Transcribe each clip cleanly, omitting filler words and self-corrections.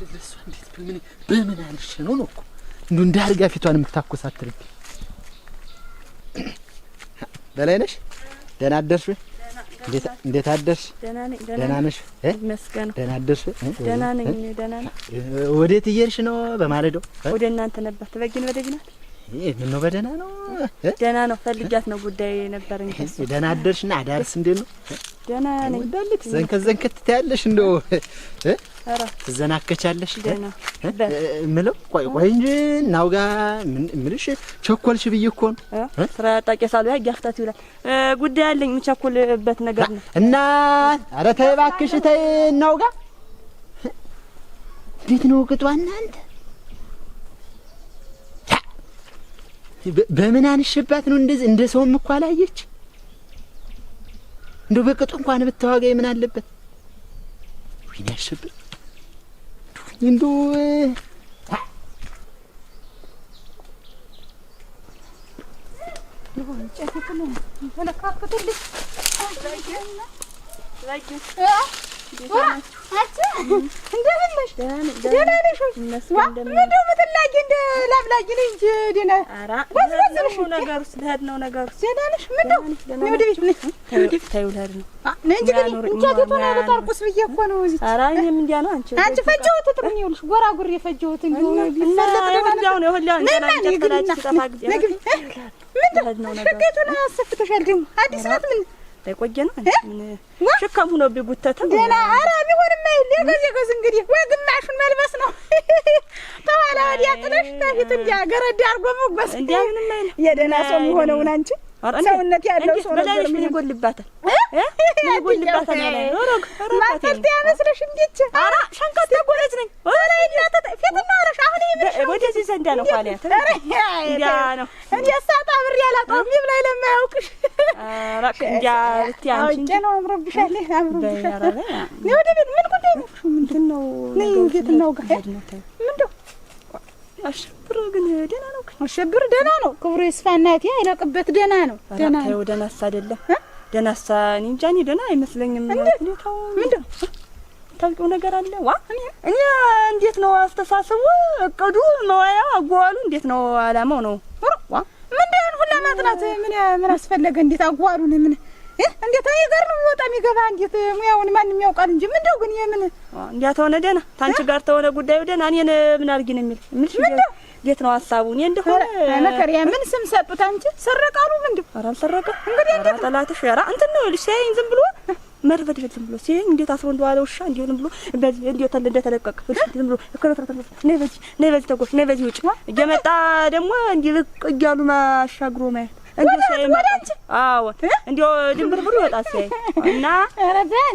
ለእሷ እንዴት በምን አንሼ ነው ነው እኮ እንደው እንደ አድርጋ ፊቷን የምታኮሳትርብኝ። በላይነሽ ደህና አደርሽ? እንዴት አደርሽ? ደህና ነሽ? ደህና አደርሽ? ደህና ነኝ። ደህና ነኝ። ወዴት እየሄድሽ ነው በማለዳው? ወደ እናንተ ነበር። ትበጊን በደግናት? ምን ነው በደህና ነው? ደህና ነው። ፈልጊያት ነው ጉዳይ ነበረኝ። ደህና አደርሽና አዳርስ እንዴት ነው? ደህና ነኝ። ዘንከት ዘንከት ትያለሽ እንደው ትዘናከቻለሽ። እምለው ቆይ ቆይ እንጂ እናውጋ እምልሽ ቸኮልሽ ብዬ እኮ ነው። ስራ ያጣ ቄስ አሉ ያፍታት ይውላል። ጉዳይ አለኝ የምቸኮልበት ነገር ነው። እና ኧረ ተይ እባክሽ ተይ እናውጋ። እንዴት ነው ቅጧ እናንተ? በምን አንሽባት ነው እንደዚህ? እንደ ሰውም እኮ አላየች። እንደው በቅጡ እንኳን ብታዋጋኝ ምን አለበት? ወይኔ አሸብር እንደው እንደምን ነሽ? ደህና ነሽ ወይ? ምንድነው የምትላጊ? እንደ ላብላጊ ነኝ እንጂ ደህና ወዝ ነሽ። ነገሩስ ልሄድ ነው ነገሩስ። ደህና ነሽ? ምንድነው ወደ ቤት ነይ፣ ተይው ልሄድ ነው። ነይ እንጂ ግን እንጃ ቤቱን አለታርቁስ ብዬ እኮ ነው እዚህ። ኧረ እኔም እንዲያ ነው። አንቺ አንቺ ፈጀሁት ጥሩኝ። ይኸውልሽ ጎራጉሬ ፈጀሁት። እንዲሁ ቢፈለጥ ደህና ነው። ይኸውልህ እንጀራ እንጨት ሲጠፋ ጊዜ ምንድነው ሽጌቱን አሰፍተሻል ደግሞ አዲስ ናት ምን የቆየ ነው። ምን ሽከም ሆኖ ቢጉተትም ደህና። ኧረ ቢሆንማ የገዝ የገዝ እንግዲህ ወይ ግማሹን መልበስ ነው። ተኋላ ወዲያ ጥለሽ ተፊት እንዲያ ገረድ አድርጎ መጓዝ እንዲያ ምንም አይልም። የደህና ሰው የሚሆነውን አንቺ ሰውነት ያለው ሰው ነበር። ምን ይጎልባታል? ምን ይጎልባታል? ማንጠልጠያ መስለሽ እንዴት? ኧረ ሸንካታ ጎበዝ ነኝ። ኧረ ፊትና ኧረ አሁን ይሄ ወደዚህ ዘንዳ ነው ኋላ እንዲያ ነው። እኔ ሳጣ ብሬ አላጣሁም። ይብላኝ ለማያውቅሽ ኧረ እንዲያ ብትይ አንቺ አውቄ ነው። አምሮብሻል፣ አምሮብሻል። ነይ ወደ ቤት። ምን ጉዳይ ነው? ምንድን ነው? ነይ ቤት እናውጋ። ምንድን ነው? አሸብር ግን ደህና ነው። አሸብር ደህና ነው። ክብሩ ይስፋ እናቴ፣ አይለቅበት። ደህና ነው። ደህና ነው። ደህናስ አይደለም። ደህናሳ እኔ እንጃ፣ እኔ ደህና አይመስለኝም። ሁኔታው ምንድን ነው? የምታውቂው ነገር አለ? ዋ እኔ እንዴት ነው አስተሳሰቡ፣ እቅዱ፣ መዋያው፣ አጓዋሉ እንዴት ነው አላማው ነው? ዋ ምንድን ነው ሁላ ማጥናት ምን ምን አስፈለገ? እንዴት አጓዋሉን ምን እንዴት እኔ ጋር ነው የሚወጣ የሚገባ? እንዴት ሙያውን ማንም ያውቃል እንጂ ምንድነው ግን የምን እንዲያ ተሆነ ደህና ታንቺ ጋር ተሆነ ጉዳዩ ደህና። እኔን ምን አድርጊ ነው የሚል የሚልሽ? እንዴት ነው ሀሳቡ? እኔ እንደሆነ መከሪያ ምን ስም ሰጡት? አንቺ ሰረቃሉ ምንድነው? ኧረ አልሰረቀም። እንግዲህ እንዴት ጠላትሽ? ኧረ እንትን ነው ይኸውልሽ፣ ሲያየኝ ዝም ብሎ መርበድበድ ዝም ብሎ ሲያየኝ እንዴት አስሮ እንደዋለ ውሻ እንዲሁ ዝም ብሎ በዚህ እንዴት እንደተለቀቀ ዝም ብሎ ነይ በዚህ ነይ በዚህ ተጎሽ ነይ በዚህ ውጭ እየመጣ ደግሞ እንዲህ ልቅ እያሉ ማሻግሮ ማየት አዎ እንዲያው ድንብርብሩ ይወጣል ሲያይ እና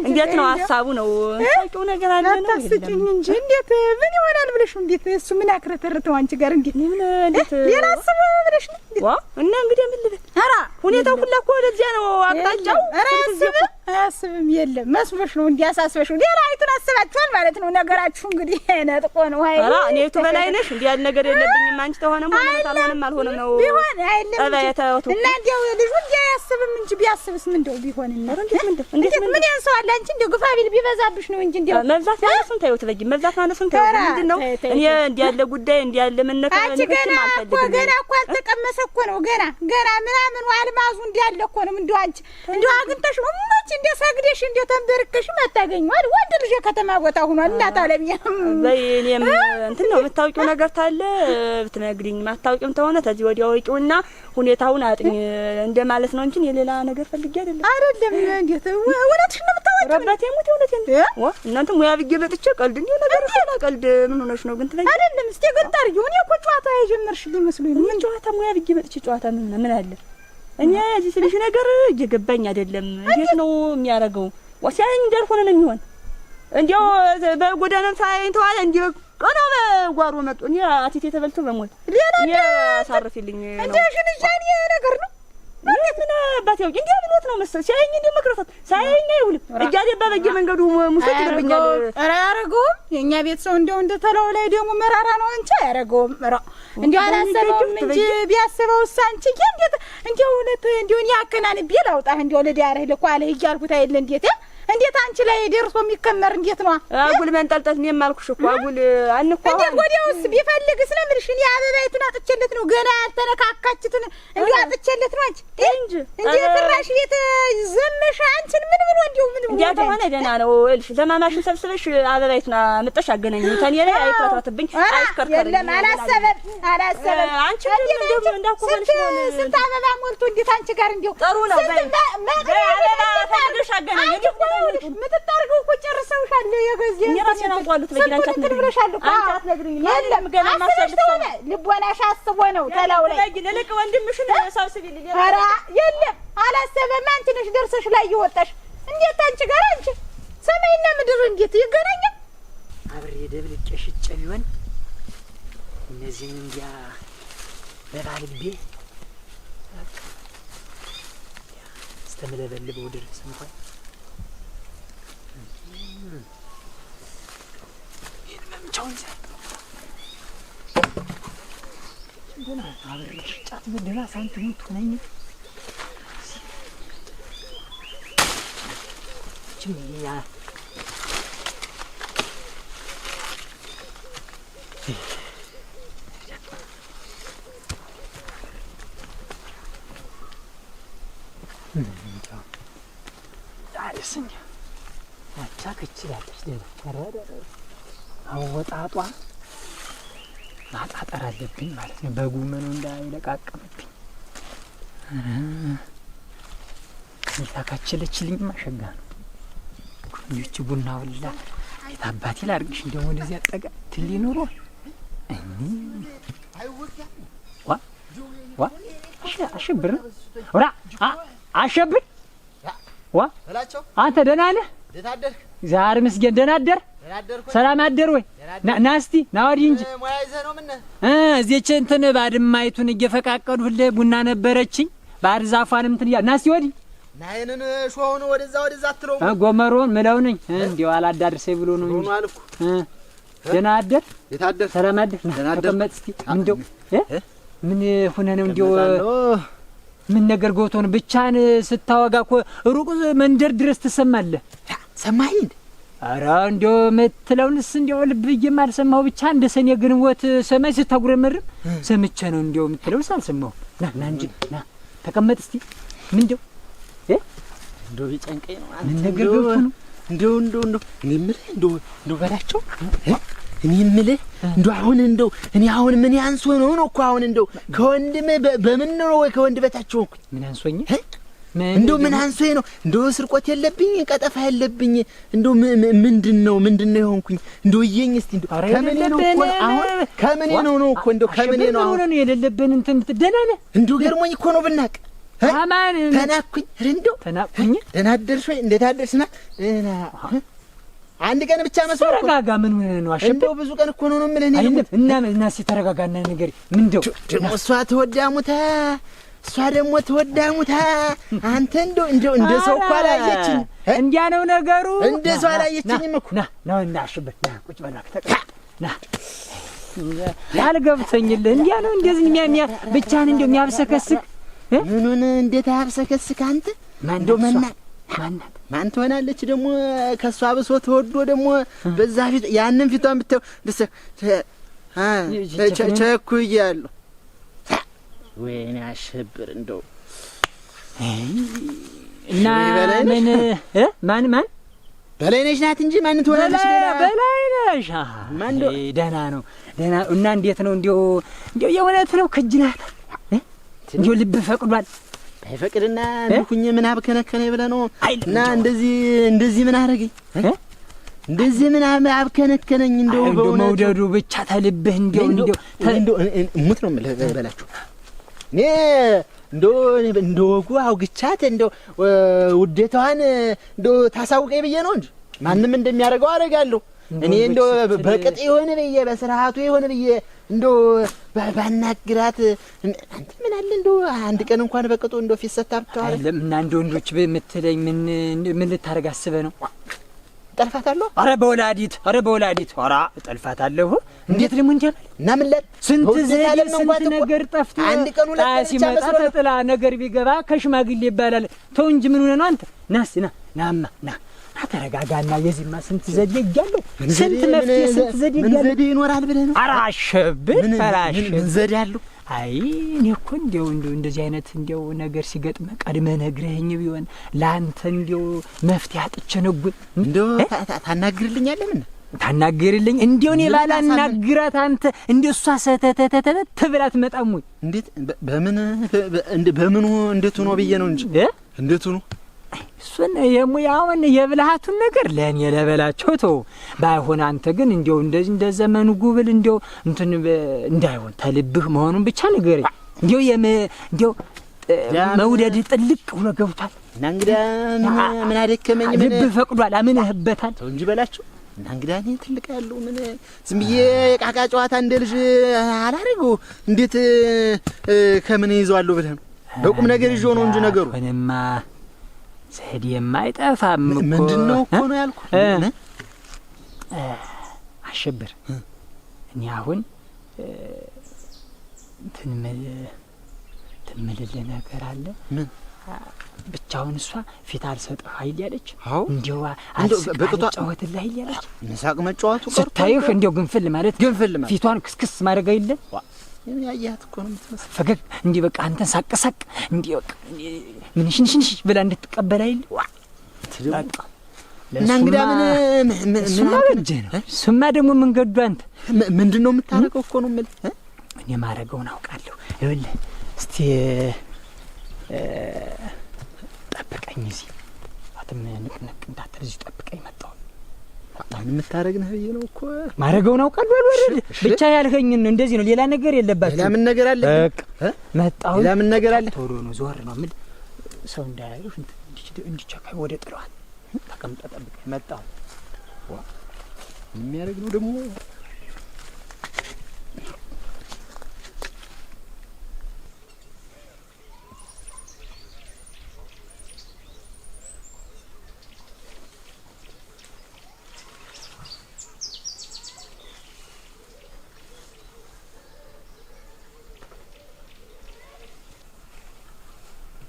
እንዴት ነው ሀሳቡ ነው ታውቂው ነገር አለ ነው? አታስቂኝ እንጂ እንዴት ምን ይሆናል ብለሽ እንዴት እሱ ምን አክረተርተው አንቺ ጋር እንዴት ምን እንዴት ሌላ አስበው ብለሽ ነው? ዋ እና እንግዲህ ምን ልበል? ኧረ ሁኔታው ሁላ እኮ ወደዚያ ነው አቅጣጫው። ኧረ አያስብም አያስብም። የለም መስሎሽ ነው እንዲያሳስበሽ ነው። ሌላ አይቱን አስባችኋል ማለት ነው ነገራችሁ። እንግዲህ ነጥቆ ነው። አይ ኧረ እኔ እቱ በላይ ነሽ። እንዲህ ያለ ነገር የለብኝም። አንቺ ተሆነም ሆነ አልሆነም አልሆነም ነው ቢሆን አይደለም ጠባይ ተውቱ እና እንዲያው ልጁ እንዲያ አያስብም እንጂ ቢያስብስ ምን እንደው ቢሆን እንዴት ምን እንዴት ምን ያንሰዋል? አንቺ እንደው ግፋ ቢል ቢበዛብሽ ነው እንጂ እንዲያው መብዛት ማነሱን ተይው ትበይ መብዛት ማነሱን ተይው። ምንድን ነው እኔ እንዲህ ያለ ጉዳይ እንዲህ ያለ መነካ አንቺ ገና እኮ ገና እኮ አልተቀመሰ እኮ ነው ገና ገና ምናምን አልማዙ እንዲህ ያለ እኮ ነው። እንደው አንቺ እንደው አግኝተሽ እሞች እንደው ሰግደሽ እንደው ተንበርከሽም አታገኘው አይደል? ወንድ ልጅ የከተማ ቦታ ሆኗል። እናት አለምዬ በይ እኔም እንትን ነው የምታውቂው ነገር ታለ ብትነግሪኝ፣ ማታውቂውም ተሆነ ተዚህ ወዲያ ወቂውና ሁኔታውን አጥኝ እንደማለት ነው እንጂ የሌላ ነገር ፈልጌ አይደለም። አይደለም እንዴት እውነትሽን ነው የምታወቂው? ረባቴ ሙት እውነቴን ነው። ዋ እናንተ ሙያ ብዬ መጥቼ ቀልድ እንዲሁ ነገር ሰላ ቀልድ ምን ሆነሽ ነው ግን ትለኝ አይደለም። እስቲ ግን ጠርጊው። እኔ እኮ ጨዋታ የጀመርሽልኝ መስሎኝ ነው። ምን ጨዋታ ሙያ ብዬ መጥቼ ጨዋታ ምን ምን አለ? እኔ እዚህ ስልሽ ነገር እየገባኝ አይደለም። እንዴት ነው የሚያደርገው? ዋ ሲያየኝ እንዳልሆነ ነው የሚሆን። እንዲያው በጎዳናም ሳያየኝ ተዋለ እንዲህ ቀና በጓሮ መጡ። እኔ አቲቴ ተበልቶ በሞት ሌላ እኔ አሳርፊልኝ ነው እንደ ሽንጃኔ ነገር ነው። እንዴት ምን አባት ያውቅ እንዲህ ብሎት ነው መሰል ሲያየኝ እንዲህ መክረታት ሳያየኝ አይውልም። እያደባ በየመንገዱ ሙሰት ይልብኛል። ኧረ አያረገውም። የእኛ ቤት ሰው እንደው እንደ ተለው ላይ ደግሞ መራራ ነው እንጂ አያረገውም። ኧረ እንዲያው አላሰበውም እንጂ ቢያስበውስ አንቺ እንዴት እንዲያው እውነት እንዲያው እኔ አከናንቤ ላውጣህ እንዲያው ለዳርህ ልኳለህ እያልኩት አይደለ እንዴት እንዴት አንቺ ላይ ደርሶ የሚከመር እንዴት ነው? አጉል መንጠልጠል እኔም አልኩሽ እኮ አጉል አንኳ እንዴት ወዲያውስ ቢፈልግስ ነው የምልሽ። እኔ አበባይቱን አጥቼለት ነው ገና ያልተነካካችቱን እንዲሁ አጥቼለት ነው አንቺ እንጂ እንዴ ፍራሽ ቤት ዘመሽ አንቺን ምን ብሎ እንዲሁ ምን ብሎ እንዲያ ተሆነ ደህና ነው እልሽ። ዘማማሽን ሰብስበሽ አበባይቱን አመጣሽ አገናኘኝ። ተኔ ላይ አይከራተትብኝ አይከርከርኝ። የለም አላሰበም አላሰበም። አንቺ እንደው እንዳኮበልሽ ነው ስንት አበባ ሞልቶ እንዴት አንቺ ጋር እንዲሁ ጥሩ ነው። በይ አበባ ፈልገሽ አገናኘኝ። ምጥጥ አድርገው እኮ ጨርሰውሻል። የገዜ እኔ ራሴን አውቀዋለሁ። ትበይ አንቺ አትነግሪኝም። አንቺ አትነግሪኝም። የለም ገና አስበሽ ተሆነ ልቦናሽ አስቦ ነው ተላው ላይ በይ ልልቅ ወንድምሽን ሰብስቢልኝ። ኧረ የለም አላሰበም። አንቺ ነሽ ደርሰሽ ላይ እየወጣሽ እንዴት አንቺ ጋር አንቺ ሰማይና ምድር እንዴት ይገናኛል? አብሬ ደብልቄ ሽጬ ቢሆን እነዚህን እንዲያ በባልቤ እስተምለበልበው ድረስ እንኳን ይህን መምቻውን ደህና አብሬ ሽጫት ደህና ሳንቲሙን ትሆነኝ ያ ያቻ ክችላለች ደህና አወጣጧ ማጣጠር አለብኝ ማለት ነው። በጉመኑ እንዳይለቃቀምብኝ ሁኔታ ካቸለችልኝማ ሸጋ ነው። ይህች ቡና ውላ የት አባቴ ላድርግሽ? እንደው ወደዚያ ጠጋ ትል ኑሮ ዋ ዋ አሸብር ነው ራ አሸብር ዋ አንተ ደህና ነህ? ዛሬ ምስጌን ደህና አደር ሰላም አደር ወይ? ና እስቲ ና ወዲህ እንጂ እዚች እንትን ባድማይቱን እየፈቃቀዱልህ ቡና ነበረችኝ ባር ዛፏንም እንትን እያ ና እስቲ ወዲህ ናይንን ሾውን ወደዛ ወደዛ አትለው ጎመሮን ምለው ነኝ እንዲያው አላዳርሰኝ ብሎ ነው እንጂ ደህና አደር ሰላም አደር ተቀመጥ እስቲ። እንደው ምን ሆነህ ነው? እንዲያው ምን ነገር ገብቶ ነው? ብቻህን ስታወጋ እኮ ሩቅ መንደር ድረስ ትሰማለህ። ሰማኸኝ? ኧረ እንዲያው የምትለውንስ እንዲያው ልብ ብዬም አልሰማሁ። ብቻ እንደ ሰኔ ግንቦት ሰማይ ስታጉረመርም ሰምቼ ነው። እንዲያው የምትለውንስ አልሰማሁም። ና ና እንጂ ና ተቀመጥ እስቲ። ምን እንደው እንደው ቢጨንቀኝ ነው። ምን ነገር ገብቶ ነው? እንደው እንደው እንደው እኔ የምልህ እንደው እንደው በላቸው እኔ የምልህ እንደው አሁን እንደው እኔ አሁን ምን ያንሶ ነው ነው እኮ አሁን እንደው ከወንድም በምን ነው ወይ ከወንድ በታች ሆንኩኝ? ምን አንሶኝ? እንደው ምን አንሶኝ ነው? እንደው ስርቆት የለብኝ ቀጠፋ የለብኝ። እንደው ምንድን ነው ምንድን ነው የሆንኩኝ? እንደው እየኝ እስቲ እንደው ከምኔ ነው እኮ አሁን ከምኔ ነው ነው እኮ እንደው ከምኔ ነው አሁን የሌለብን እንትን ደህና ነህ? እንደው ገርሞኝ እኮ ነው ብናቅ አማን ተናኩኝ። እንደው ተናኩኝ። ደህና አደርሽ ወይ? እንዴት አደርሽ? ና አንድ ቀን ብቻ መስሎ እኮ ተረጋጋ። ምን ሆነህ ነው አሸብር? እንደው ብዙ ቀን እኮ ነው ነው የምልህ እኔ አይደለም። እና እና እስኪ ተረጋጋና ንገሪኝ። ምን እንደው ደግሞ እሷ ተወዳ ሙታ፣ እሷ ደግሞ ተወዳ ሙታ። አንተ እንደው እንደው እንደ ሰው እኮ አላየችኝ። እንዲያ ነው ነገሩ። እንደ ሰው አላየችኝም እኮ። ና ና እና አሸብር ና ቁጭ በል እባክህ ተቀመጥ። ና አልገብተኝልህ። እንዲያ ነው እንደዚህ የሚያ ብቻህን እንደው የሚያብሰከስክ ምኑን እንዴት አያብሰከስክ አንተ? እንደው መና ማናት ማን ትሆናለች ደግሞ ከእሷ ብሶ ተወዶ ደግሞ በዛ ፊት ያንን ፊቷን ብታየው ደስ ቸኩያለሁ። ወይኔ አሸብር እንደው እና ምን ማን ማን በላይነሽ ናት እንጂ ማን ትሆናለች? በላይነሽ ደህና ነው ደህና። እና እንዴት ነው እንዲያው እንዲያው የእውነት ነው ከጅላታል? እንዲያው ልብ ፈቅዷል? ባይፈቅድና እንኩኝ ምን አብከነከነ ብለህ ነው? እና እንደዚህ እንደዚህ ምን አደረገኝ? እንደዚህ ምን አብከነከነኝ? እንደው በእውነቱ መውደዱ ብቻ ተልብህ እንደው እንደው እንደው እሙት ነው የምልህ በላችሁ። እኔ እንደው እንደው ወጉ አውግቻት እንደው ውዴታዋን እንደው ታሳውቀኝ ብዬ ነው እንጂ ማንም እንደሚያደርገው አደርጋለሁ። እኔ እንደው በቅጥ የሆነ ብዬ በስርዓቱ የሆነ ብዬ እንደው ባናግራት አንተ ምን አለ እንደው አንድ ቀን እንኳን በቅጡ እንደው ፊት ሰታ ብታወራ አይደለም። እና እንደ ወንዶች በምትለኝ ምን ምን ልታደርግ አስበህ ነው? እጠልፋታለሁ። ኧረ በወላዲት ኧረ በወላዲት ኧረ እጠልፋታለሁ። እንዴት ደግሞ እንዲህ አለ እና ምን ላድርግ? ስንት ዘዴ ስንት ነገር ጠፍቶ አንድ ቀን ሁለት ቀን ብቻ ሲመጣ ተጥላ ነገር ቢገባ ከሽማግሌ ይባላል። ተው እንጂ ምን ሆነህ ነው አንተ? ና እስኪ ና ናማ ና ተረጋጋና የዚህማ ስንት ዘዴ እያለው ስንት መፍትሄ ስንት ዘዴ ምን እያለው ዘዴ ይኖራል ብለህ ነው? ኧረ አሸብር ኧረ አሸብር ምን ዘዴ አለው? አይ እኔ እኮ እንደው እንደው እንደዚህ አይነት እንደው ነገር ሲገጥምህ ቀድመህ ነግረኸኝ ቢሆን ለአንተ እንደው መፍትሄ አጥቼ ነጉኝ። እንደው ታናግርልኛለህ? ምን ታናግርልኝ? እንደው እኔ ባላናግራት አንተ እንደው እሷ ሰተተተተ ብላ አትመጣም ወይ? እንዴት በምን በምኑ እንዴት ሆኖ ብዬ ነው እንጂ እንዴት ሆኖ እሱን የሙያውን የብልሃቱን ነገር ለእኔ ለበላቸው ተው። ባይሆን አንተ ግን እንደው እንደዚህ እንደ ዘመኑ ጉብል እንደው እንትን እንዳይሆን ተልብህ መሆኑን ብቻ ንገረኝ። እንደው እንደው መውደድህ ጥልቅ ብሎ ገብቷል። እና እንግዲህ ምን አደከመኝ? ምን ልብህ ፈቅዷል፣ አምነህበታል። ተው እንጂ በላቸው። እና እንግዲህ እኔ ትልቅ ያለው ምን ዝም ብዬ የቃቃ ጨዋታ እንደ ልጅ አላደርገው። እንዴት ከምን ይዘዋለሁ ብለህ ነው? በቁም ነገር ይዤው ነው እንጂ ነገሩ። ምንማ ዘዴ የማይጠፋም እኮ። ምንድነው እኮ ነው ያልኩህ? አሸብር እኔ አሁን እንትን ትምልልህ ነገር አለ። ምን? ብቻውን እሷ ፊት አልሰጥህ አይደል ያለች? አዎ። እንደው እንደው አልስቅ በቅጧ አልጫወትልህ አይደል ያለች? መሳቅ መጫወቱ ቀርቶ ስታይህ እንደው ግንፍል ማለት ግንፍል ማለት ፊቷን ክስክስ ማድረግ አይደል? ዋ ያያት እኮ ነው የምትመስለው። ፈገግ እንዲህ በቃ አንተን ሳቅ ሳቅ እንዲህ በቃ ምን ሽንሽንሽ ብላ እንድትቀበል አይደል? ዋ በቃ እና እንግዲህ ምን ምን እሱማ በእጅህ ነው። እሱማ ደግሞ መንገዱ አንተ ምንድነው የምታረገው እኮ ነው የምልህ። እኔ ማረገውን አውቃለሁ። ይኸውልህ እስቲ ጠብቀኝ እዚህ አትም ንቅንቅ እንዳትል እዚህ ጠብቀኝ። መጣሁ። ምን የምታረግ ነህ ብዬ ነው እኮ። ማረገውን አውቃለሁ አሉ አይደል? ብቻ ያልኸኝን ነው። እንደዚህ ነው። ሌላ ነገር የለባችሁም። ሌላ ምን ነገር አለ? በቃ መጣሁ። ሌላ ምን ነገር አለ? ቶሎ ነው ዞር ነው የምልህ። ሰው እንዳያዩህ እንዲቸካይ ወደ ጥለዋል። ተቀምጠህ ጠብቀኝ። መጣሁ። ዋ ምን የሚያደርግ ነው ደግሞ?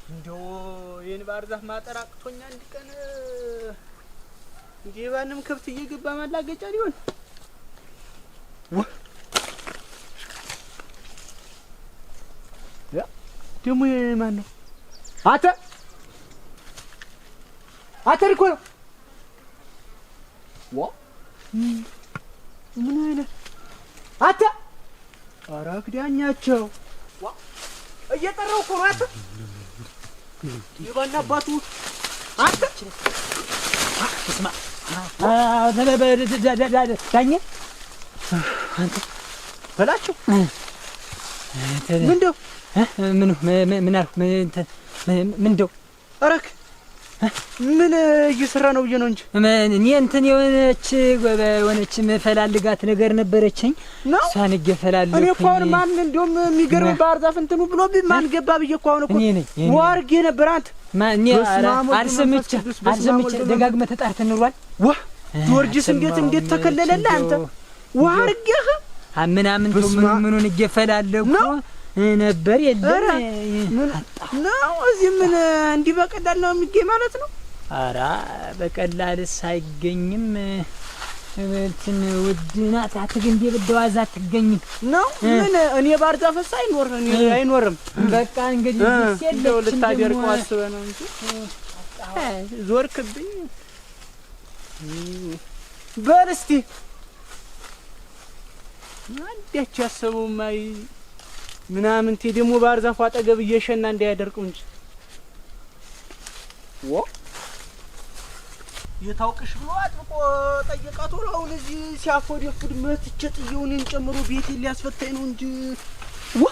እንደው ይሄን ባህር ዛፍ ማጠር አቅቶኛ አንድ ቀን እንዴ ባንም ከብት እየገባ ማላገጫ ሊሆን ዋ ያ ደሞ ማን ነው? አተ አተ እኮ ነው። ዋ ምን አይነት አተ ኧረ ክዳኛቸው ዋ እየጠራው እኮ ነው። አተ ይባና አባቱ አንተ ስማ ዳኘ አንተ በላቸው ምንድነው? ምኑ ምን አልኩ? ምንድነው? እረክ ምን እየሰራ ነው ብዬ ነው እንጂ ምን እኔ እንትን የሆነች መፈላልጋት ነገር ነበረችኝ። ነው? እሷን እየፈላለኩኝ። እኔ እኮ አሁን ማን እንደውም የሚገርም ባህር ዛፍ እንትኑ ብሎብኝ ማን ገባ ብዬ እኮ አሁን እኮ እኔ ነኝ፣ እኔ ነኝ። ዋርጌ ነበር። አንተ ማን? እኔ በስመ አብ ወወልድ አልሰምቼ ወመንፈስ ቅዱስ፣ በስመ አብ አልሰምቼ ወወልድ ወመንፈስ ደጋግመህ ተጣርተህ ኑሯል። ዋ ጊዮርጊስ እንዴት ተከለለልህ አንተ? ዋርጌህ ምናምን ተው፣ በስመ አብ። ምኑን እየፈላለኩ ነው? ነበር። የለም። ኧረ፣ ምን ነው እዚህ ምን እንዲህ በቀላል ነው የሚገኝ ማለት ነው? ኧረ በቀላልስ አይገኝም። እንትን ውድ ናት። አትገኝ እንደ ብደዋዛ አትገኝም። ነው? ምን እኔ ባህር ዛፍ አይኖር እኔ አይኖርም። በቃ እንግዲህ እዚህ እንደው የለችም ልታደርቀው ደግሞ። አስበህ ነው እንጂ። ዞርክብኝ። በል እስቲ አንዳች ያሰበው ማይ ምናምንቴ ደግሞ ባህር ዛፉ አጠገብ እየሸና እንዳያደርቀው እንጂ። ዋ የታውቅሽ ብሎ አጥብቆ ጠየቃት። ቶሎ አሁን እዚህ ሲያፎደፍድ መትቼ ጥዬው እኔን ጨምሮ ቤቴን ሊያስፈታኝ ነው እንጂ። ዋ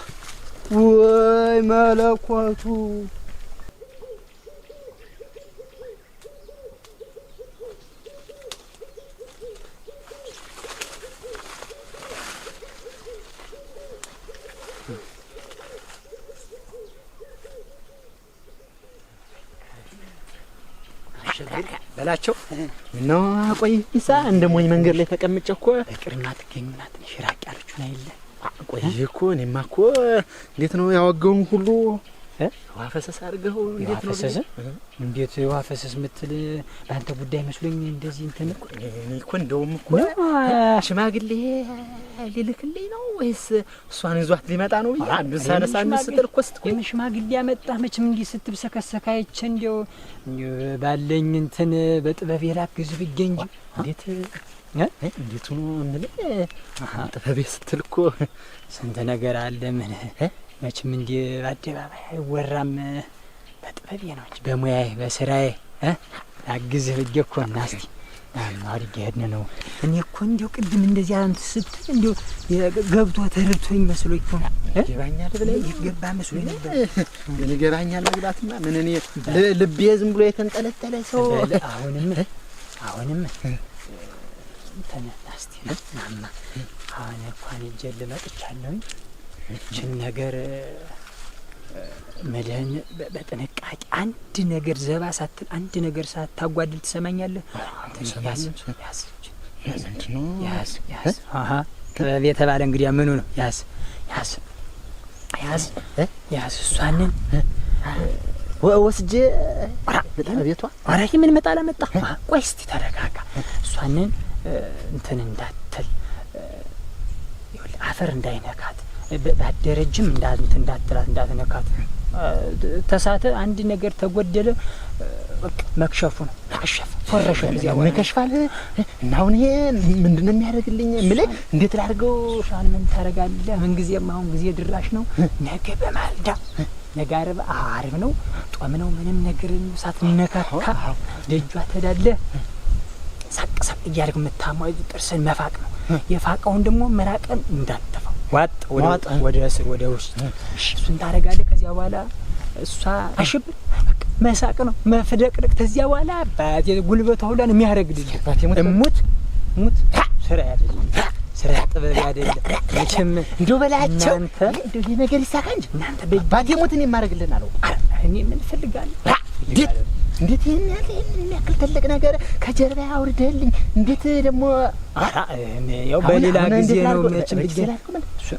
ወይ መለኮቱ። በላቸው ምነው ቆይ ኢሳ እንደ ሞኝ መንገድ ላይ ተቀምጬ እኮ በቅርማ ትገኙና ትንሽ ራቅ ያለችውን አይደለ? ቆይ እኮ እኔማ እኮ እንዴት ነው ያወጋውን ሁሉ ውሃ ፈሰስ አድርገው እንዴት ነው? ፈሰስ እንዴት ውሃ ፈሰስ የምትል በአንተ ጉዳይ መስሎኝ እንደዚህ እንትን እኔ እኮ እንደውም እኮ ሽማግሌ ሊልክልኝ ነው ወይስ እሷን ይዟት ሊመጣ ነው ብዬ አንዱን ሳነሳ አንዱን ስጥል እኮ ስትቆይ የምን ሽማግሌ ያመጣህ? መቼም እንዲህ ስትብሰከሰካ አይቼ እንደው ባለኝ እንትን በጥበብ የላግዝ ብዬ እንጂ እንዴት እንዴት ሆኖ የምልህ ጥበቤ ስትል እኮ ስንት ነገር አለ። ምን መቼም እንዲህ በአደባባይ አይወራም። በጥበቤ ነው እንጂ በሙያዬ በስራዬ ላግዝህ ብዬ እኮ እና እስኪ አድርጌ ሄድን ነው። እኔ እኮ እንዲያው ቅድም እንደዚያ እንትን ስትል እንዲያው ገብቶ ተረድቶኝ መስሎኝ እኮ ነው። ይገባኛል ብለህ ይገባ መስሎኝ ነበር። ምን ይገባኛል መግባትማ ምን እኔ ልቤ ዝም ብሎ የተንጠለጠለ ሰው። አሁንም አሁንም እንትን እስኪ ናማ አሁን እንኳን ይዤ ልመጥቻለሁኝ። ይህችን ነገር መድህን በጥንቃቄ አንድ ነገር ዘባ ሳትል አንድ ነገር ሳታጓድል ትሰማኛለህ? ያዝ ያዝ ያዝ ያዝ። አሃ ጥበብ የተባለ እንግዲህ ምኑ ነው? ያዝ ያዝ ያዝ ያዝ። እሷንን ወስጄ ቤቷ ኧረ ምን መጣ መጣ። ቆይ እስኪ ተረጋጋ። እሷንን እንትን እንዳትል አፈር እንዳይነካት ባደረጅም እንዳንት እንዳትላት እንዳትነካት። ተሳተ አንድ ነገር ተጎደለ በቃ መክሸፉ ነው። መክሸፍ ፈረሸ እዚያ በኋላ መከሽፋል። እና አሁን ይሄ ምንድነው የሚያደርግልኝ? የምልህ እንዴት ላድርገው? እሷን ምን ታደርጋለህ? ምን ጊዜም አሁን ጊዜ ድራሽ ነው። ነገ በማልዳ ነገ ዓርብ ዓርብ ነው ጦም ነው። ምንም ነገር ሳትነካካ ደጇ ተዳለ ሳቅ ሳቅ እያደረግ የምታሟው ጥርስን መፋቅ ነው። የፋቀውን ደግሞ መራቅን እንዳትተፋው ዋጥ ወደ ስር ወደ ውስጥ እሱን ታደርጋለህ። ከዚያ በኋላ እሷ አሽብር በቃ መሳቅ ነው መፍደቅደቅ። ከዚያ በኋላ አባቴ ጉልበቷ ሁላ ነው የሚያደርግልህ። እሙት እሙት ስራ አይደለም ስራ ጥበብ አይደለም። መቼም እንደው በላቸው እንደው ይሄ ነገር ይሳካ እንጂ እናንተ አባቴ ሙት እኔ የማደርግልህን አላውቅም። እኔ ምን እፈልጋለሁ? እንዴት እንዴት ይሄን ያህል ይሄን የሚያክል ትልቅ ነገር ከጀርባ አውርደህልኝ እንዴት ደግሞ ኧረ እኔ ያው በሌላ ጊዜ ነው መቼም ብዬ እሱ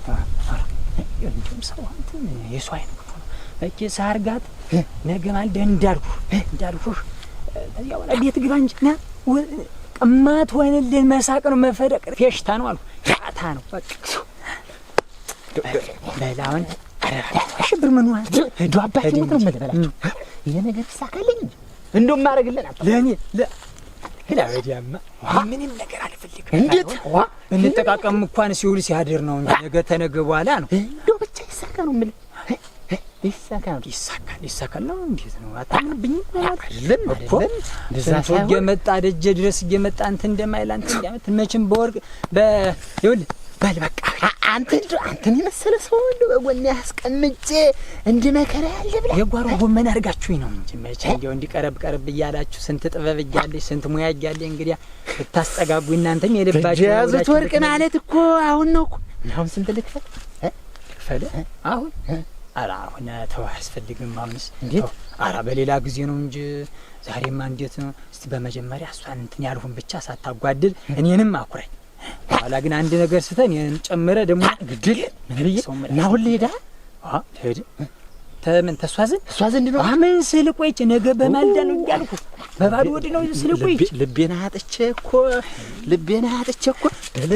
ኧረ እንደውም ሰው እንትን የሰው አይን ክፉ ነው። በቃ ሳርጋት ነገ ማልደህ እንዳልኩህ እንዳልኩህ ከዚያ በኋላ ቤት ግባ እንጂ ና ቅማት ሆነልን መሳቅ ነው መፈደቅ ፌሽታ ነው አልኩህ። ሻታ ነው በቃ በል አሁን አሽብር ምን ዋል እንደው አባቴ ሞት ነው የምልህ በላቸው። ይሄ ነገር ይሳካልኝ እንጂ እንደው የማደርግልህን አጣሁ። ለእኔ ለወዲያማ ምንም ነገር አልፈልግም። እንዴት ብንጠቃቀም እንኳን ሲውል ሲያድር ነው እንጂ ነገ ተነገ በኋላ ነው። እንደው ብቻ ይሳካ ነው የምልህ። ይሳካ ነው። ይሳካል ይሳካል ነው። እንዴት ነው አታምንብኝም? አይደለም እኮ ስንቱ እየመጣ ደጀ ድረስ እየመጣ እንትን እንደማይል አንተ እንዲያመት መቼም በወርቅ ይኸውልህ በል በቃ አንተ እንደው አንተን የመሰለ ሰው እንደው በጎኔ አስቀምጬ እንደ መከራ ያለ ብላ የጓሮ ጎመን አድርጋችሁኝ ነው እንጂ መቼ እንደው እንዲህ ቀረብ ቀረብ እያላችሁ ስንት ጥበብ እያለች ስንት ሙያ እያለች እንግዲያ ብታስጠጋጉ እናንተም የልባችሁ የያዙት ወርቅ ማለት እኮ አሁን ነው እኮ። አሁን ስንት ልክፈል? ልክፈል አሁን? ኧረ አሁን ተው አያስፈልግም። አምስት እንዴት? ኧረ በሌላ ጊዜ ነው እንጂ ዛሬማ እንዴት ነው? እስቲ በመጀመሪያ እሷን እንትን ያልሁን ብቻ ሳታጓድል እኔንም አኩራኝ። ኋላ ግን አንድ ነገር ስተን እኔንም ጨምረህ ደግሞ ግድል ምን ብዬ እና አሁን ልሄድ? አዎ ልሄድ። ተምን ተሷ ዘንድ? እሷ ዘንድ ነው። ምን ስል ቆይቼ ነገ በማልዳ ነው እያልኩህ በባዶ ወዲህ ነው ስል ቆይቼ። ልቤን አጥቼ እኮ ልቤን አጥቼ እኮ በል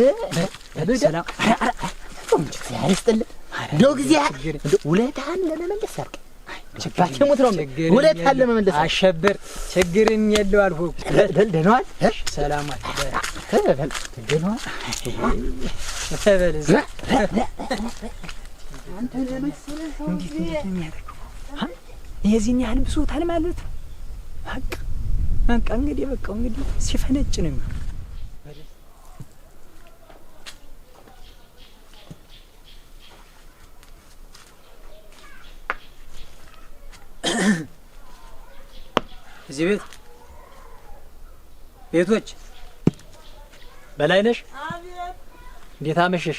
በል ሰላም። ኧረ ኧረ እግዚአብሔር ይስጥልህ። እንደው እግዚአብሔር እንደው ውለታህን ለመመለስ ያብቃኝ። አባቴ ሞት ነው የምልህ። ውለታህን ለመመለስ አሸብር ችግርም የለው አልኩህ እኮ። በል ደህና ዋል። ሰላም ዋል። በል ደህና ዋል። በል እዛ። አንተ ለመሰለ ሰው እንዴት እንዴት ነው የሚያደርገው? የዚህን ያህል ብሶታል ማለት ነው። በቃ በቃ እንግዲህ በቃ እንግዲህ ሲፈነጭ ነው የሚሆነው። እዚህ ቤት ቤቶች በላይነሽ? አቤት። እንዴት አመሸሽ?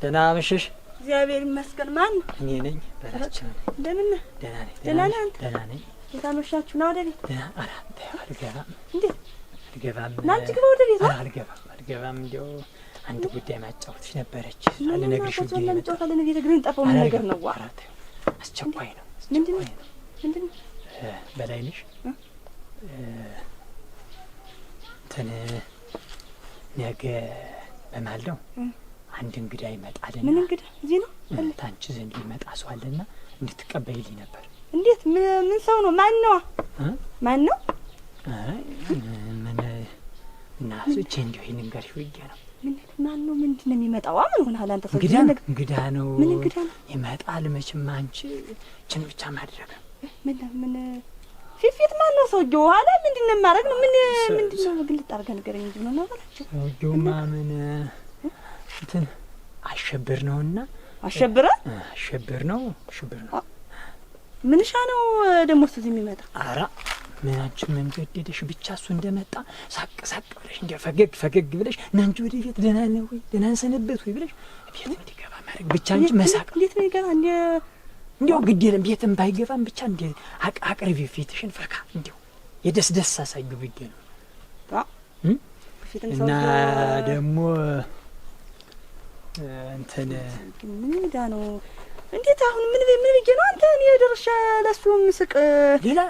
ደህና አመሸሽ? እግዚአብሔር ይመስገን። ማን ነው? እኔ ነኝ። በላቸው ነኝ። እንደምን ነህ? ደህና ነኝ። ደህና ነህ አንተ? ደህና ነኝ። እንዴት አመሻችሁ? ና ወደ ቤት። ደህና። ኧረ አንተ አልገባም። እንዴት? አልገባም። ና እንጂ ግባ ወደ ቤት። ኧረ አልገባም፣ አልገባም። እንደው አንድ ጉዳይ ማጫወትሽ ነበረች። ምን ልነግርሽ ማጫወት ብዬ ለምን መጣሁ። ጨዋታ ለነገ እግርህን ጠፋው። ምን ኧረ ነገር ነው? ኧረ ተይው። አስቸኳይ ነው። ምንድን ነው? ምንድን ነው? በላይነሽ እንትን ነገ በማልደው አንድ እንግዳ ይመጣልና። ምን እንግዳ? እዚህ ነው? ታንቺ ዘንድ ይመጣ ሰው አለና እንድትቀበይልኝ ነበር። እንዴት? ምን ሰው ነው? ማን ነው? ማን ነው? ምን እና እቺ እንዲሁ ይሄን ንገርሽ ብዬ ነው። ምን ማን ነው? ምንድን ነው የሚመጣው? ምን ሆነሃል አንተ ሰው? እንግዳ እንግዳ ነው። ምን እንግዳ ነው ይመጣል? መቼም አንቺ እችን ብቻ ማድረግ ምን ምን ፊት ማን ነው ሰውዬው? ኋላ ምንድን ነው የማደርግ ነው? ምን ምንድን ነው? ግልጥ አድርገህ ንገረኝ እንጂ ምን ነው በላቸው። ሰውዬውማ ምን እንትን አሸብር ነውና። አሸብረ አሸብር ነው አሸብር ነው። ምንሻ ነው ደግሞ እሱ እዚህ የሚመጣ? ኧረ ምን አንቺ ምን ገደደሽ? ብቻ እሱ እንደመጣ ሳቅ ሳቅ ብለሽ እንዲያው ፈገግ ፈገግ ብለሽ ና እንጂ ወደ ቤት ደህና ነህ ወይ ደህና ሰነበት ወይ ብለሽ ቤት እንዲገባ ማድረግ ብቻ እንጂ መሳቅ። እንዴት ነው ይገባ? እንደ እንዲያው ግድ የለም ቤትም ባይገባም ብቻ እንደ አቅርቢ ፊትሽን ፈካ እንዲያው የደስ ደስ አሳዩ ብዬ ነው። እና ደግሞ እንትን ምን እንግዳ ነው? እንዴት አሁን ምን ምን ብዬ ነው አንተ እኔ ደርሼ ለእሱ ምስቅ? ሌላ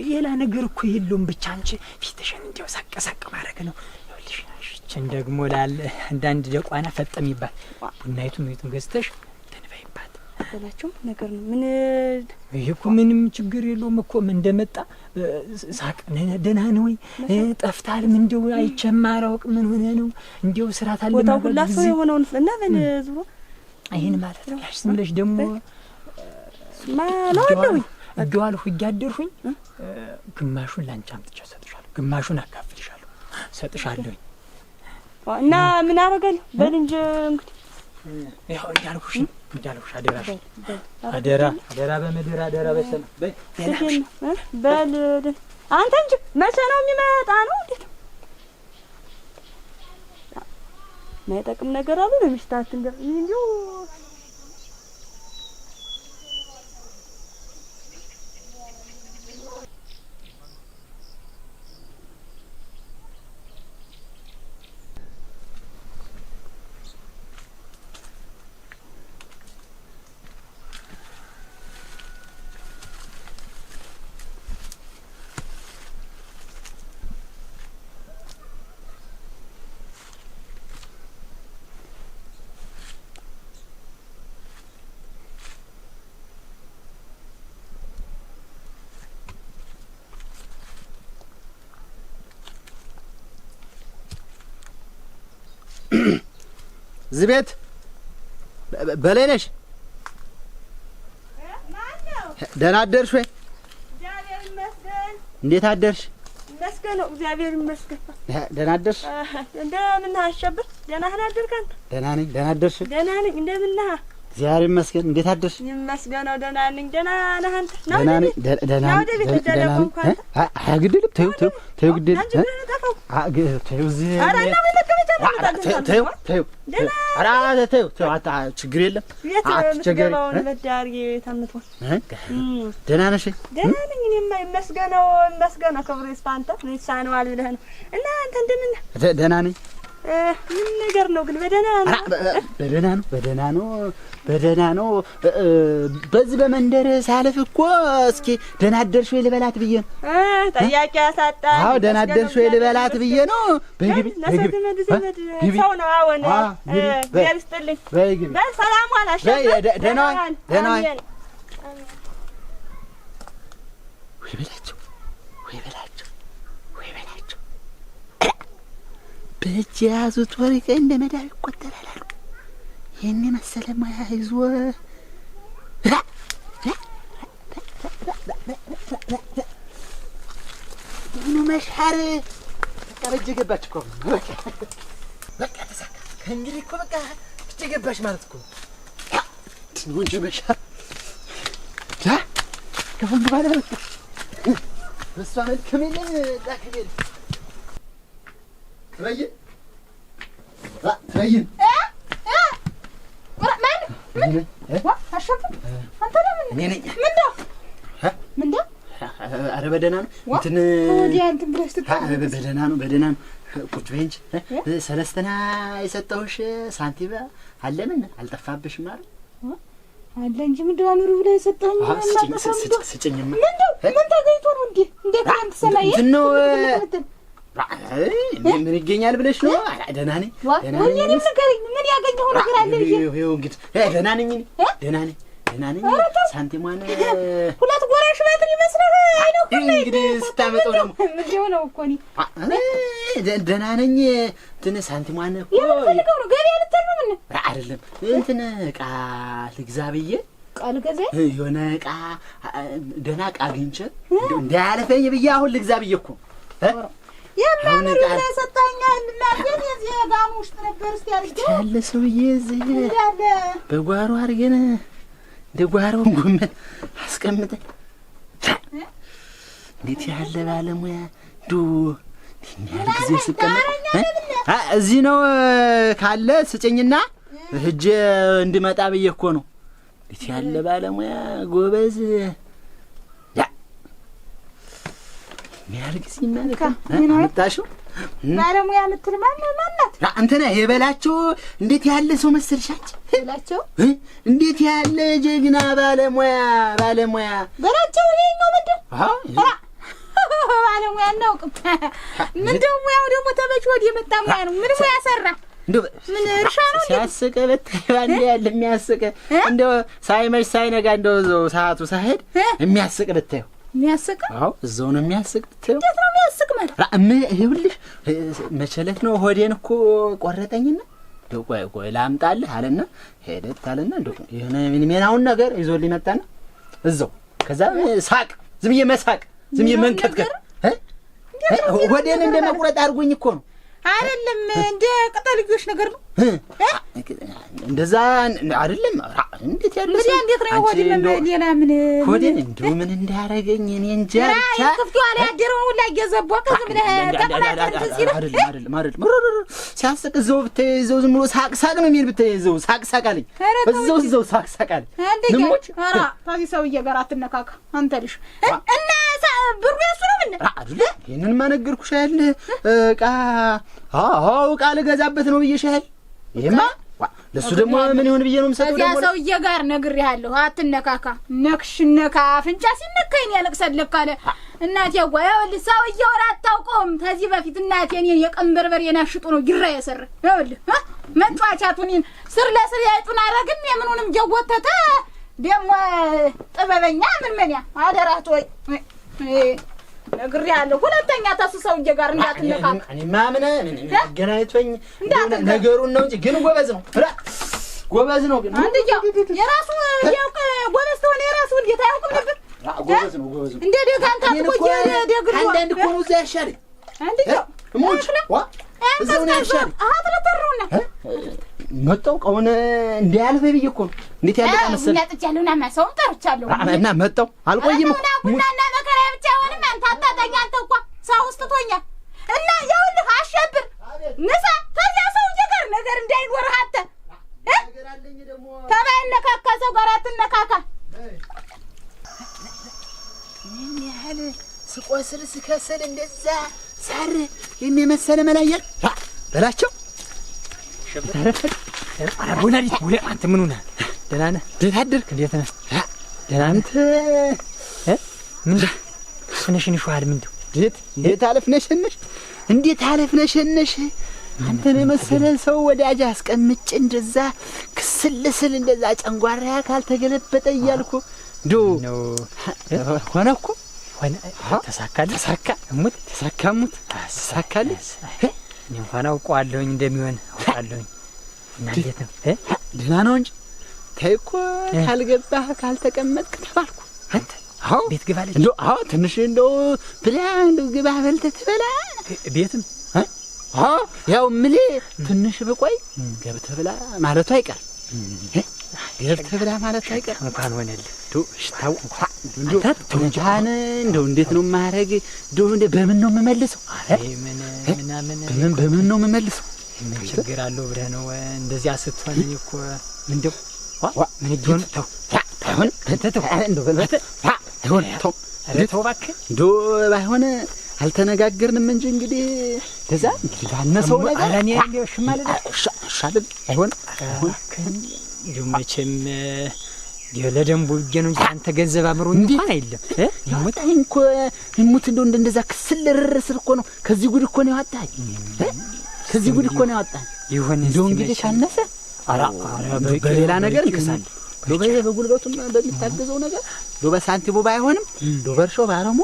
ሌላ ነገር እኮ የለውም። ብቻ አንቺ ፊትሽን እንዲያው ሳቅ ሳቅ ማድረግ ነው። ይኸውልሽ እችን ደግሞ ላለ አንዳንድ ደቋና ፈጠም ይባል ቡናይቱን ምኒቱን ገዝተሽ ተንበይባት በላቸው ነገር ነው። ምን ይሄ እኮ ምንም ችግር የለውም እኮ ምን እንደመጣ ሳቅ ደህና ነው ወይ ጠፍታል? ምን እንደው አይቼም አላውቅ ምን ሆነ ነው እንዲያው ስራት አለ ቦታው ሁላ ሰው የሆነውን እና ምን ዙሮ ይሄን ማለት ነው። ያሽ ዝም ብለሽ ደግሞ ማለዋለሁኝ እገዋልሁ እያደርሁኝ ግማሹን ላንቺ አምጥቼ እሰጥሻለሁ፣ ግማሹን አካፍልሻለሁ እሰጥሻለሁኝ። እና ምን አደርጋለሁ? በል እንጂ እንግዲህ ያው እንዳልኩሽ እንዳልኩሽ አደራሽ አደራ አደራ በምድር አደራ በሰማይ በይ በል አንተ እንጂ መቼ ነው የሚመጣ ነው? እንዴት የማይጠቅም ነገር አሉ ለሚስታት እንዲሁ እዚህ ቤት በላይ ነሽ? ደህና አደርሽ ወይ? እግዚአብሔር ይመስገን። እንዴት አደርሽ? ይመስገን ነው፣ እግዚአብሔር ይመስገን። ደህና አደርሽ? እንደምን ነህ አሸብር? ደህና ነህ አደርክ አንተ? ደህና ነኝ። ደህና አደርሽ? ደህና ነኝ። እንደምን ነህ? እግዚአብሔር ይመስገን። እንዴት አደርሽ? ይመስገነው ደህና ነኝ። ደህና ነህ አንተ? ደህና ነኝ። ደህና ነኝ። ወደ ቤት ደህና ነኝ። አይ ግድልም ተይው ተይው ተይው ግድልም ተይው እዚህ ኧረ እና ወይ መቀመጫ ተይው ተይው ኧረ ተይው ተይው ችግር የለም አትቸገሪ። መዳሪ ታምቷል። ደህና ነሽ? ደህና ነኝ። እኔማ ይመስገነው ይመስገነው ክብሩ ይስፋ። አንተ ምን ይሳነዋል ብለህ ነው። እና አንተ እንደምን ነህ? ደህና ነኝ። ምን ነገር ነው ግን? በደህና ነው በደህና ነው በደህና ነው በደህና ነው። በዚህ በመንደር ሳልፍ እኮ እስኪ ደህና አደርሽ ወይ ልበላት ብዬ ነው። ጠያቂ ያሳጣል። አዎ ደህና አደርሽ ወይ ልበላት ብዬ ነው። በይ ግቢ ዘመድ ዘመድ ሰው ነው። አዎን እግዚአብሔር ይስጥልኝ። በይ ግቢ። በሰላም ዋል። አሸብር ደህና ዋል ደህና ዋል። ወይ በላቸው ወይ በላቸው ወይ በላቸው። በእጅ የያዙት ወርቅ እንደ መዳብ ይቆጠራል አሉ። ይህን የመሰለ ሙያ ይዞ ምኑ መሻር በቃ በእጅ ገባች እኮ በቃ ተሳካ። ከእንግዲህ እኮ በቃ እጅ ገባች ማለት እኮ ነው እንጂ መሻር ከአሁን በኋላ በቃ በእሷ መልክም የለም ዳክም የለም። ትበይን ትበይን ኧረ በደህና ነው። እንትን በደህና ነው በደህና ነው። ቁጭ በይ እንጂ ሰለስተና የሰጠሁሽ ሳንቲም አለ ምን አልጠፋብሽም አይደል? አለ እንጂ ምንድን ነው አኑሪ ብለህ የሰጠኸኝ? ስጭኝማ። ምን ተገኝቶ ነው እንዲህ እንደ ክረምት ሰማይ እንትን ነው? ምን ይገኛል ብለሽ ነው? ደህና ነኝ፣ ደህና ነኝ። እኔም ንገረኝ፣ ምን ያገኘኸው ነገር አለ ብዬ። ይኸው እንግዲህ ደህና ነኝ፣ እኔ ደህና ነኝ፣ ደህና ነኝ። ሳንቲሟን ሁለት ጎራሽ ባትሪ መስለህ አይነው እንግዲህ ስታመጣው ደግሞ ምንድን ነው እኮ እኔ ደህና ነኝ። እንትን ሳንቲሟን እኮ የምትፈልገው ነው? ገበያ ልትሄድ ነው? ምን አይደለም፣ እንትን ዕቃ ልግዛ ብዬ። ዕቃ ልገዛ? የሆነ ዕቃ፣ ደህና ዕቃ አግኝቼ እንዳያለፈኝ ብዬ አሁን ልግዛ ብዬ እኮ። የማኑሪ ብለህ የሰጠኸኝ እናቴን የዚህ ጋኑ ውስጥ ነበር። እስኪ አድርጌው ያለ ሰውዬ እዚህ በጓሮ አድርገን እንደ ጓሮውን ጎመን አስቀምጠን እንዴት ያለ ባለሙያ ዱ ያህል ጊዜ ስቀመጥ እዚህ ነው ካለ ስጭኝና ሂጅ እንድመጣ ብዬ እኮ ነው። እንዴት ያለ ባለሙያ ጎበዝ ያ ያህል ጊዜ ማለት አመጣሽው። ባለሙያ የምትል ማን ማናት? እንትና የበላቸው እንዴት ያለ ሰው መሰልሽ አንቺ? በላቸው እንዴት ያለ ጀግና ባለሙያ ባለሙያ በላቸው። ይሄኛው ምንድን ባለሙያ አናውቅም። ምንድን ሙያው ደግሞ ተመች ወዲህ የመጣ ሙያ ነው። ምን ሙያ ሰራ? ምን እርሻ ነው ሲያስቅ ብታይ ባንዴ ያለ የሚያስቅ እንደው ሳይመሽ ሳይነጋ እንደው እዛው ሰዓቱ ሳይሄድ የሚያስቅ ብታየው የሚያስቅ። አዎ እዛው ነው የሚያስቅ ብታየው። እንዴት ነው የሚያስቅ ማለት? ይኸውልሽ መቼ ዕለት ነው ሆዴን እኮ ቆረጠኝና እንደው ቆይ ቆይ ላምጣልህ አለና ሄደት አለና እንደው የሆነ ሜናውን ነገር ይዞልኝ መጣና እዛው ከዛ ሳቅ፣ ዝም ብዬ መሳቅ፣ ዝም ብዬ መንከትከት፣ ሆዴን እንደ መቁረጥ አድርጎኝ እኮ ነው። አይደለም እንደ ቅጠልዮሽ ነገር ነው። እንደዛ አይደለም። እንዴት ያለ ሰው እንዴት ነው ሆዴን ሌላ ምን ሆዴን እንደው ምን እንዳደረገኝ እኔ እንጃ። ብቻ ክፍቱ አለ ያደረውን ሁላ እየዘቦከ ዝም ብለህ ተቅማጥ እንትን ሲልህ አይደለም አይደለም አይደለም። ሲያስቅ እዛው ብታይ እዛው ዝም ብሎ ሳቅ ሳቅ ነው የሚል ብታይ እዛው ሳቅ ሳቅ አለኝ። እዛው እዛው ሳቅ ሳቅ አለኝ። ንሞች ኧረ ከዚህ ሰውዬ ጋር አትነካካ አንተ ልጅ። እና ብሩ የእሱ ነው ምን? አይደለ ይሄንንማ ነገርኩሽ አይደል? ዕቃ አዎ ዕቃ ልገዛበት ነው ብዬሽ አይደል? ይሄማ ለሱ ደግሞ ምን ይሆን ብዬ ነው የምሰጠው። ከዚያ ሰውዬ ጋር ነግሬሃለሁ፣ አትነካካ። ነክሽ ነካ አፍንጫ ሲነካ እኔ ያለቅሳል ለካ አለ እናቴ። ጓ ይኸውልህ ሰውዬውን አታውቀውም። ከዚህ በፊት እናቴ እኔን የቀን በርበሬን አሽጦ ነው ጊራ የሰራ። ይኸውልህ መጫወቻቱን ስር ለስር ያይጡን አረግም የምኑንም እየጎተተ ደግሞ ጥበበኛ ምን ምን ያ አደራት ወይ ነግሬሃለሁ። ሁለተኛ ተሱ ሰውዬ ጋር እንዳትነካካ። እኔማ ምን አገናኝቶኝ ነገሩን ነው እንጂ ግን ጎበዝ ነው ጎበዝ ነው ግን አንድያው የራሱ ያውቅ ጎበዝ ተሆነ የራሱ እንዴት አያውቅም ነበር? ጎበዝ ነው ጎበዝ ነው። እንደ ደጋንታ እኮ የደግሮ አንዳንድ እኮ ነው እዛ ያሻለኝ። አንድያው እሞች ዋ እዛው ነው ያሻለኝ። አትለተሩና መጣው ቀውን እንዲያልፈ ብዬ እኮ ነው። እንዴት ያለ ዕቃ መሰለህ? ጠጥቻለሁ እና ሰውም ጠርቻለሁ እና መጣው አልቆይም እኮ ቡናና መከራ ብቻ አይሆንም። አንተ አታጣኝ። አንተ እኮ ሰው ውስጥ ትቶኛል እና ይኸውልህ አሸብር ንሳ ከዚያ ሰውዬ ጋር ነገር እንዳይኖርህ አንተ ተባይነካካ ሰው ጋር አትነካካ። ይህን ያህል ስቆስል ስከስል እንደዛ ሳር የመሰለ መላየር በላቸው ተረፈድ ወላዲት ወላ አንተ ምን ሆነህ ደህና ነህ? እንዴት አደርክ? እንዴት ነህ? ደህና ነህ? አንተ ምን ትነሽንሽዋል? ምንድን እንዴት እንዴት አለፍነሽንሽ እንዴት አለፍነሽንሽ አንተን የመሰለ ሰው ወዳጅ አስቀምጬ እንደዛ ክስል ስል እንደዛ ጨንጓራ ካልተገለበጠ እያልኩ እንደው ሆነ እኮ ሆነ። ተሳካልህ? ተሳካ። እሙት ተሳካ። እሙት ተሳካልህ። እኔ እንኳን አውቀዋለሁኝ እንደሚሆን አውቃለሁኝ። እና እንዴት ነው? ደህና ነው እንጂ ተይ እኮ ካልገባህ ካልተቀመጥክ ተባልኩ። አንተ አዎ ቤት ግባለች። እንደው አዎ ትንሽ እንደው ብላ እንደው ግባ በልተህ ትበላ ቤትም አዎ ያው ምሌ ትንሽ ብቆይ ገብተህ ብላ ማለቱ አይቀርም። ገብተህ ብላ ማለቱ አይቀርም። እንኳን ሆነልህ። እንደው ሽታው እንደው እንኳን እንደው እንዴት ነው የማደርግ? እንደው በምን ነው የምመልሰው? ምን ምናምን በምን ነው የምመልሰው? ምን ችግር አለው ብለህ ነው እንደዚያ ስትሆን? እኔ እኮ ምንድን ምን ይሆን? ተው ባይሆን እንደው ባይሆን ተው ተው እባክህ እንደው ባይሆን አልተነጋገርንም እንጂ እንግዲህ እንደዛ እንግዲህ ባነሰው ነገር ኧረ እኔ እንደው እሺ ማለት እሺ አይደል? አይሆን አይሆን እንደው መቼም ለደንቡ ብዬ ነው እንጂ አንተ ገንዘብ አምሮኝ እንኳን አይደለም። ያወጣኝ እኮ እሙት እንደው እንደዛ ክስል ርር እኮ ነው። ከዚህ ጉድ እኮ ነው ያወጣኝ። ከዚህ ጉድ እኮ ነው ያወጣኝ። ይሁን እንደው እንግዲህ ካነሰ ኧረ በሌላ ነገር እንክሳለን። በጉልበቱም በሚታገዘው ነገር በሳንቲሙ ባይሆንም በእርሻው ባረሙ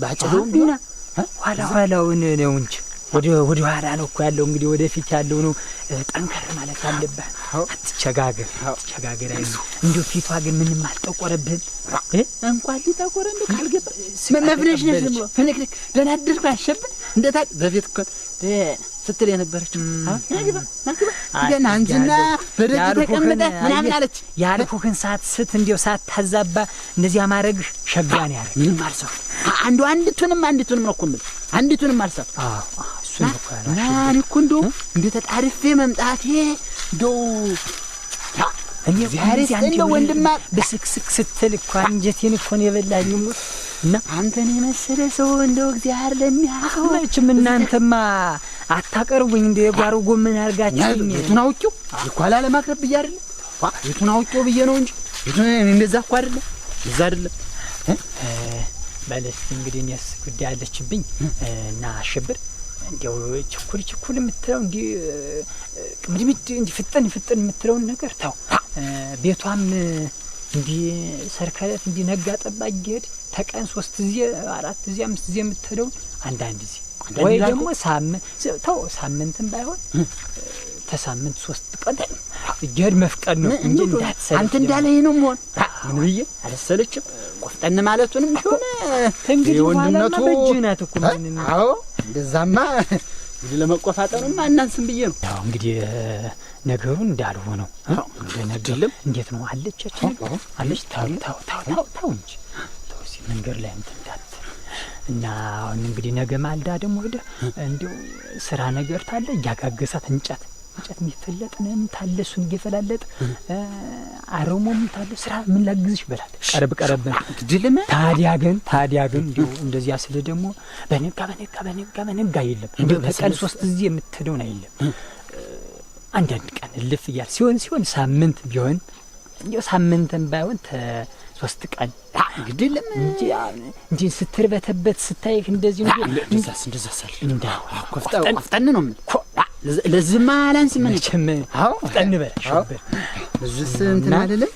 ባጭደውም ቢሆን ኋላ ኋላውን ነው እንጂ ወደ ኋላ ነው እኮ ያለው። እንግዲህ ወደፊት ያለው ነው ጠንከር ማለት አለብህ። አትቸጋገር አትቸጋገር። አይዞህ እንደው ፊቷ ግን ምንም አልጠቆረብህም። እንኳን ሊጠቆረ እንደው ካልገባ መፍነሽነሽ ዝም ብሎ ፍንክንክ። ደህና አደርኩ አሸብር እንደታ በፊት እኮ ስትል የነበረችው ናግባ ናግባ ገና አንቺና በደጅ ተቀምጠህ ምናምን አለች። ያልኩህን ሳትስት እንዲያው ሳታዛባ እንደዚያ ማድረግህ ሸጋ ነው ያደረግህ። ምንም አልሳትኩም። አንዱ አንዲቱንም አንዲቱንም ነው እኮ የምልህ አንዲቱንም አልሳትኩም። አዎ እሱን እኮ እና እኔ እኮ እንደው እንደው ተጣርፌ መምጣቴ እንደው እኔ እንደው ወንድማ ብስክስክ ስትል እኮ አንጀቴን እኮ ነው የበላኝ። እና አንተን የመሰለ ሰው እንደው እግዚአብሔር ለሚያውቀው መቼም እናንተማ አታቀርቡኝ። እንደው የጓሮ ጎመን አድርጋችሁኝ የቱን አውቄው እኮ ላለማቅረብ ብዬ አይደለም የቱን አውቄው ብዬ ነው እንጂ የቱን እንደዛ እኮ አይደለም እዛ አይደለም። በል እስኪ እንግዲህ እኔስ ጉዳይ አለችብኝ እና አሸብር እንዲያው ችኩል ችኩል የምትለው እንዲህ ቅምድምድ እንዲህ ፍጥን ፍጥን የምትለውን ነገር ተው። ቤቷም እንዲህ ሰርከለት እንዲህ ነጋ ጠባ እየሄድ ተቀን 3 ጊዜ 4 ጊዜ 5 ጊዜ የምትሄደውን አንዳንድ ጊዜ ወይ ደግሞ ሳምንት ተው ሳምንትም ባይሆን ተሳምንት 3 ቀን እየሄድ መፍቀድ ነው እንጂ እንዳትሰለች። አንተ እንዳለኝ ነው የምሆን። ምን ብዬ አልሰለችም። ቆፍጠን ማለቱንም ቢሆን እንግዲህ ወንድነቱ በእጅህ ናት እኮ ምንም። አዎ እንደዛማ እንግዲህ ለመቆፋጠኑማ እናንስም ብዬ ነው። ያው እንግዲህ ነገሩ እንዳልሆነው እንደነገርም እንዴት ነው አለች አለች። ተው ተው ተው ተው እንጂ ተው እስኪ መንገድ ላይ እንትን እንዳትል እና አሁን እንግዲህ ነገ ማልዳ ደግሞ ሄደህ እንደው ስራ ነገር ታለ እያጋገሳት እንጨት እንጨት የሚፈለጥ ምን ታለ እሱን እየፈላለጥ አረሞም ታለ ስራ ምን ላግዝሽ በላት። ቀረብ ቀረብ ታዲያ ግን ታዲያ ግን እንደው እንደዚያ ስለ ደግሞ በነጋ በነጋ በነጋ በነጋ የለም እንደው ተቀን 3 ጊዜ የምትሄደውን አይደለም። አንዳንድ ቀን እልፍ እያል ሲሆን ሲሆን ሳምንት ቢሆን እንደው ሳምንትም ባይሆን 3 ቀን እንግዲህ ለምን እንጂ እንጂ ስትርበተበት ስታይህ እንደዚህ ነው። እንደዛስ እንደዛስ አለ እንዳው ቆፍጠን ነው የምልህ። ለዚህማ አላንስም እኔ። መቼም ቆፍጠን በል ሸበር። ለዚህስ እንትን አይደለም።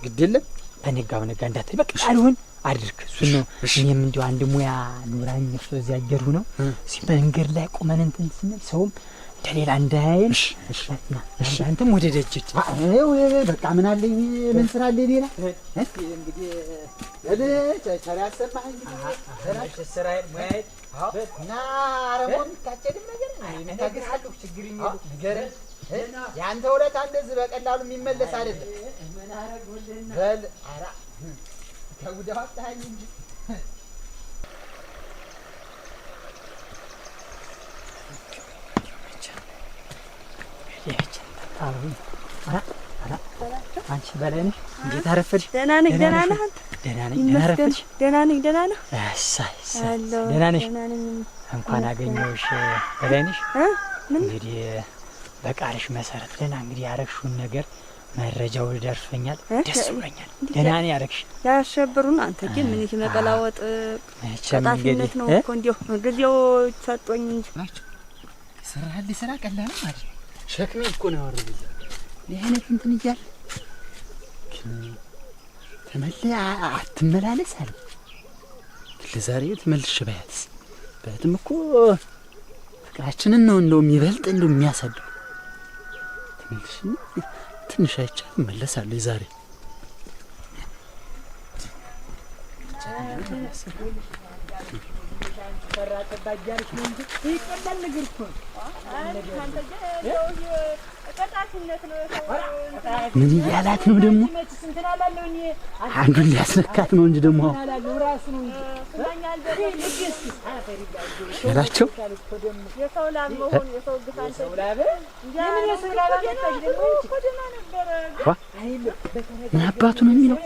ግድ የለም። በነጋ በነጋ እንዳትል በቃ አልሆን አድርግ። እሱን ነው እኔም እንደው አንድ ሙያ ኑራኝ እሱ እዚያ አየሩ ነው። እስኪ መንገድ ላይ ቆመን እንትን ስንል ሰውም እንደሌላ እንዳያየን። እሺ፣ አንተም ወደ ደጅ ሂድ። ይኸው በቃ ምን አለኝ ምን ስራ አለኝ ሌላ? እስኪ እንግዲህ በል ቸር ያሰማህ እንግዲህ። ስራዬን ሙያዬን እና አረሞ የምታጨድም ነገር እነግርሃለሁ፣ ችግር የለውም። ንገረኝ። የአንተ ውለታ እንደዚህ በቀላሉ የሚመለስ አይደለም። ምን አደረግሁልህና? በል ኧረ ከጉድ አወጣኸኝ እንጂ። አንቺ በላይ ነሽ? እንዴት አረፈድሽ? ደህና ነኝ። ደህና ነህ አንተ? ደህና ነኝ። ደህና አረፈድሽ? ደህና ነኝ። ደህና ነህ? እሰይ እሰይ። ደህና ነሽ? እንኳን አገኘሁሽ። በላይ ነሽ? ምን? እንግዲህ በቃልሽ መሰረት ደህና እንግዲህ ያረግሽውን ነገር መረጃው ደርሶኛል። ደስ ብሎኛል። ደህና ነው ያረግሽ። ያሸብሩን አንተ ግን ምን ይሄ መቀላወጥ ቀጣፊነት ነው እኮ እንዲያው ጊዜው ሰጦኝ እንጂ። ስራህን ስራ ቀላል አይደል? ሸክሜ እኮ ነው ያወረደኝ። ይሄ አይነት እንትን እያለ ግን ተመልሰህ አትመላለስ አለ። ግን ለዛሬ ተመልሼ ባያትስ ባያትም እኮ ፍቅራችንን ነው እንደው የሚበልጥ እንደው የሚያሳድገው። ተመልሼ ትንሽ አይቻልም እመለሳለሁ የዛሬ። ምን እያላት ነው ደግሞ? አንዱን ሊያስነካት ነው እንጂ ደግሞ እላቸው። ምን አባቱ ነው የሚለው?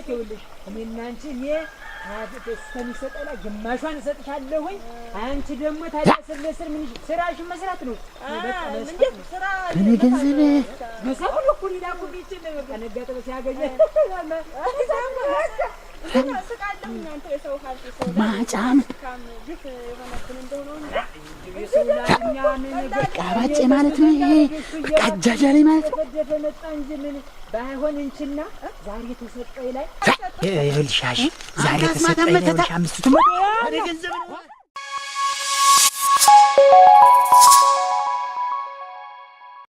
እስከሚሰጠኝ ላይ ግማሿን እሰጥሻለሁኝ። አንቺ ደግሞ ታዲያ ስር ለስር ምን ስራሽን መስራት ነው። በእኔ ገንዘብ መሳሁን እኮ ሊላኩልኝ ይችል በቃ ነጋ ጠባ ሲያገኘ ማጫም በቃ ባጬ ማለት ነው። ይሄ በቃ አጃጃሌ ማለት ነው። ባይሆን እንችና ዛሬ ተሰጠኝ ላይ ይኸውልሽ፣ ዛሬ ተሰጠኝ ላይ 500 ገንዘብ ነው።